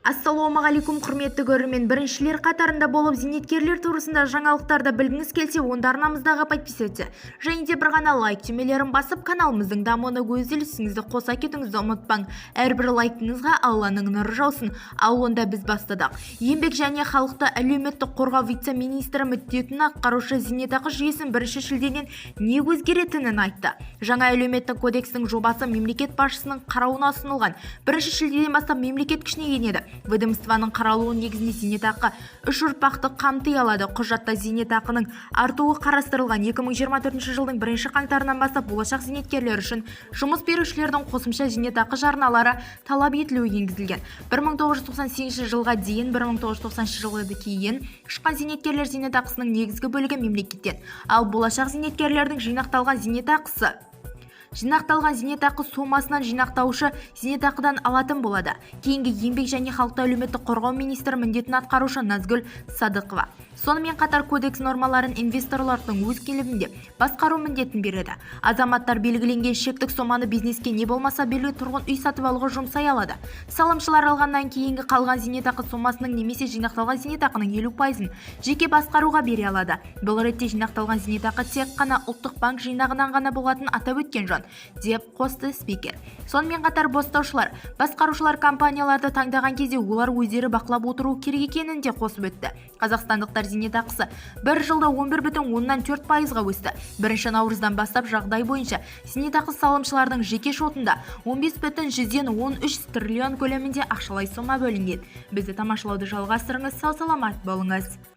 Ассалаумағалейкум, құрметті көрермен! Біріншілер қатарында болып зейнеткерлер турасында жаңалықтарды білгіңіз келсе, онда арнамыздағы подписаться және де бір ғана лайк түймелерін басып, каналымыздың дамуына өз үлесіңізді қоса кетуіңізді ұмытпаң. Әрбір лайкыңызға Алланың нұры жаусын. Ал онда біз бастадық. Еңбек және халықты әлеуметтік қорғау вице-министрі міндетін атқарушы зейнетақы жүйесін 1 шілдеден не өзгеретінін айтты. Жаңа әлеуметтік кодекстің жобасы мемлекет басшысының қарауына ұсынылған. 1 шілдеден бастап мемлекет күшіне енеді. Ведомствоның қаралуы негізінде зейнетақы үш ұрпақты қамти алады. Құжатта зейнетақының артуы қарастырылған. 2024 жылдың бірінші қаңтарынан бастап болашақ зейнеткерлер үшін жұмыс берушілердің қосымша зейнетақы жарналары талап етілуі енгізілген. 1998 жылға дейін, 1990 жылға кейін шыққан зейнеткерлер зейнетақысының негізгі бөлігі мемлекеттен, ал болашақ зейнеткерлердің жинақталған зейнетақы сомасынан жинақтаушы зейнетақыдан алатын болады. Кейінгі Еңбек және халықты әлеуметтік қорғау министрі міндетін атқарушы Назгүл Садықова. Сонымен қатар кодекс нормаларын инвесторлардың өз көлемінде басқару міндетін береді. Азаматтар белгіленген шектік соманы бизнеске не болмаса белгілі тұрғын үй сатып алуға жұмсай алады. Салымшылар алғаннан кейінгі қалған зейнетақы сомасының немесе жинақталған зейнетақының 50%-ын жеке басқаруға бере алады. Бұл ретте жинақталған зейнетақы тек қана Ұлттық банк жинағынан ғана болатынын атап өткен жөн, деп қосты спикер. Сонымен қатар бастаушылар, басқарушылар компанияларды таңдаған кезде олар өздері бақылап отыруы керек екенін де қосып өтті. Қазақстандықтар зейнетақысы бір жылда 11,4%-ға өсті. 1 наурыздан бастап жағдай бойынша зейнетақы салымшылардың жеке шотында 15,13 триллион көлемінде ақшалай сома бөлінген. Бізді тамашалауды жалғастырыңыз, сау саламат болыңыз!